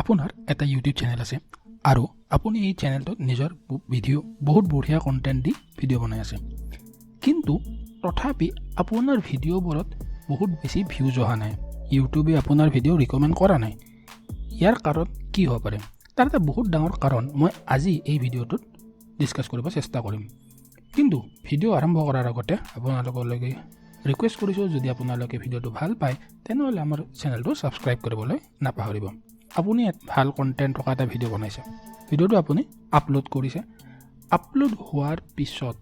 আপোনাৰ এটা YouTube channel আছে আৰু আপুনি এই চেনেলটোত নিজৰ ভিডিঅ' বহুত বঢ়িয়া কণ্টেণ্ট দি ভিডিঅ' বনাই আছে, কিন্তু তথাপি আপোনাৰ ভিডিঅ'বোৰত বহুত বেছি ভিউজ অহা নাই, ইউটিউবে আপোনাৰ ভিডিঅ' ৰিকমেণ্ড কৰা নাই। ইয়াৰ কাৰণ কি হ'ব পাৰে? তাৰ এটা বহুত ডাঙৰ কাৰণ মই আজি এই ভিডিঅ'টোত ডিছকাছ কৰিব চেষ্টা কৰিম। কিন্তু ভিডিঅ' আৰম্ভ কৰাৰ আগতে আপোনালোকলৈকে ৰিকুৱেষ্ট কৰিছোঁ, যদি আপোনালোকে ভিডিঅ'টো ভাল পায়, তেনেহ'লে আমাৰ চেনেলটো ছাবস্ক্ৰাইব কৰিবলৈ নাপাহৰিব। আপুনি ভাল কণ্টেণ্ট থকা এটা ভিডিঅ' বনাইছে, ভিডিঅ'টো আপুনি আপলোড কৰিছে। আপলোড হোৱাৰ পিছত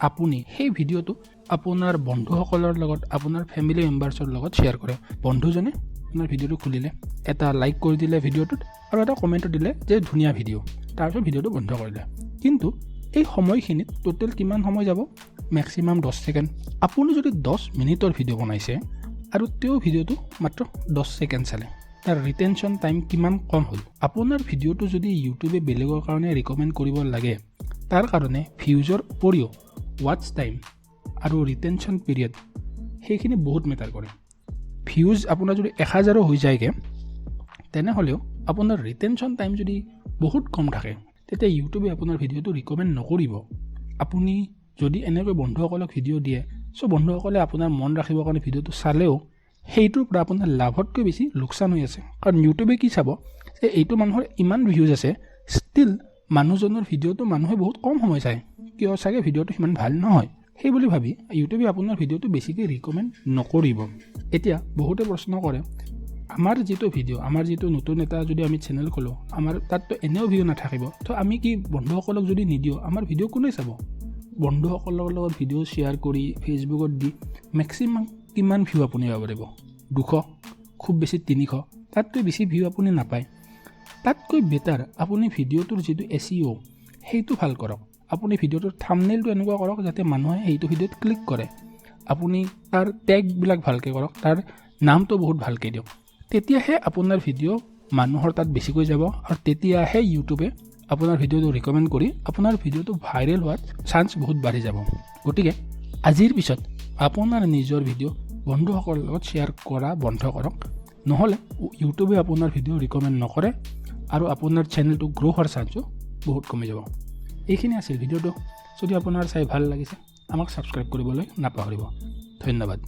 আপুনি সেই ভিডিঅ'টো আপোনাৰ বন্ধুসকলৰ লগত, আপোনাৰ ফেমিলি মেম্বাৰ্ছৰ লগত শ্বেয়াৰ কৰে। বন্ধুজনে আপোনাৰ ভিডিঅ'টো খুলিলে, এটা লাইক কৰি দিলে ভিডিঅ'টোত আৰু এটা কমেণ্টো দিলে যে ধুনীয়া ভিডিঅ'। তাৰপিছত ভিডিঅ'টো বন্ধ কৰিলে। কিন্তু এই সময়খিনিত টোটেল কিমান সময় যাব? Maximum 10 second. আপুনি যদি 10 মিনিটৰ ভিডিঅ' বনাইছে আৰু তেওঁ ভিডিঅ'টো মাত্ৰ 10 ছেকেণ্ড চালে, তাৰ ৰিটেনশ্যন টাইম কিমান কম হ'ল? আপোনাৰ ভিডিঅ'টো যদি ইউটিউবে বেলেগৰ কাৰণে ৰিকমেণ্ড কৰিব লাগে, তাৰ কাৰণে ভিউজৰ উপৰিও ৱাটচ টাইম আৰু ৰিটেনশ্যন পিৰিয়ড, সেইখিনি বহুত মেটাৰ কৰে। ভিউজ আপোনাৰ যদি 1000ৰো হৈ যায়গৈ, তেনেহ'লেও আপোনাৰ ৰিটেনশ্যন টাইম যদি বহুত কম থাকে, তেতিয়া ইউটিউবে আপোনাৰ ভিডিঅ'টো ৰিকমেণ্ড নকৰিব। আপুনি যদি এনেকৈ বন্ধুসকলক ভিডিঅ' দিয়ে, চ' বন্ধুসকলে আপোনাৰ মন ৰাখিবৰ কাৰণে ভিডিঅ'টো চালেও সেইটোৰ পৰা আপোনাৰ লাভতকৈ বেছি লোকচান হৈ আছে। কাৰণ ইউটিউবে কি চাব যে এইটো মানুহৰ ইমান ভিউজ আছে, ষ্টিল মানুহজনৰ ভিডিঅ'টো মানুহে বহুত কম সময় চায়, কিয়? চাগে ভিডিঅ'টো সিমান ভাল নহয়। সেই বুলি ভাবি ইউটিউবে আপোনাৰ ভিডিঅ'টো বেছিকৈ ৰিকমেণ্ড নকৰিব। এতিয়া বহুতে প্ৰশ্ন কৰে, আমাৰ যিটো ভিডিঅ', আমাৰ যিটো নতুন এটা যদি আমি চেনেল খোলোঁ, আমাৰ তাততো এনেও ভিউ নাথাকিব, তো আমি কি বন্ধুসকলক যদি নিদিওঁ, আমাৰ ভিডিঅ' কোনে চাব? বন্ধুসকলৰ লগত ভিডিঅ' শ্বেয়াৰ কৰি ফেচবুকত দি মেক্সিমাম কিমান ভিউ আপুনি পাব পাৰিব? 200, খুব বেছি 300, তাতকৈ বেছি ভিউ আপুনি নাপায়। তাতকৈ বেটাৰ আপুনি ভিডিঅ'টোৰ যিটো এছইঅ', সেইটো ভাল কৰক। আপুনি ভিডিঅ'টোৰ থামনেইলটো এনেকুৱা কৰক যাতে মানুহে সেইটো ভিডিঅ'ত ক্লিক কৰে। আপুনি তাৰ টেগবিলাক ভালকৈ কৰক, তাৰ নামটো বহুত ভালকৈ দিয়ক। তেতিয়াহে আপোনাৰ ভিডিঅ' মানুহৰ তাত বেছিকৈ যাব আৰু তেতিয়াহে ইউটিউবে আপোনাৰ ভিডিঅ'টো ৰিকমেণ্ড কৰি আপোনাৰ ভিডিঅ'টো ভাইৰেল হোৱাৰ চান্স বহুত বাঢ়ি যাব। গতিকে আজিৰ পিছত আপোনাৰ নিজৰ ভিডিঅ' বন্ধুসকলৰ লগত শ্বেয়াৰ কৰা বন্ধ কৰক। নহ'লে ইউটিউবে আপোনাৰ ভিডিঅ' ৰিকমেণ্ড নকৰে আৰু আপোনাৰ চেনেলটো গ্ৰ' হোৱাৰ চান্সো বহুত কমি যাব। এইখিনি আছিল ভিডিঅ'টো। যদি আপোনাৰ চাই ভাল লাগিছে, আমাক ছাবস্ক্ৰাইব কৰিবলৈ নাপাহৰিব। ধন্যবাদ।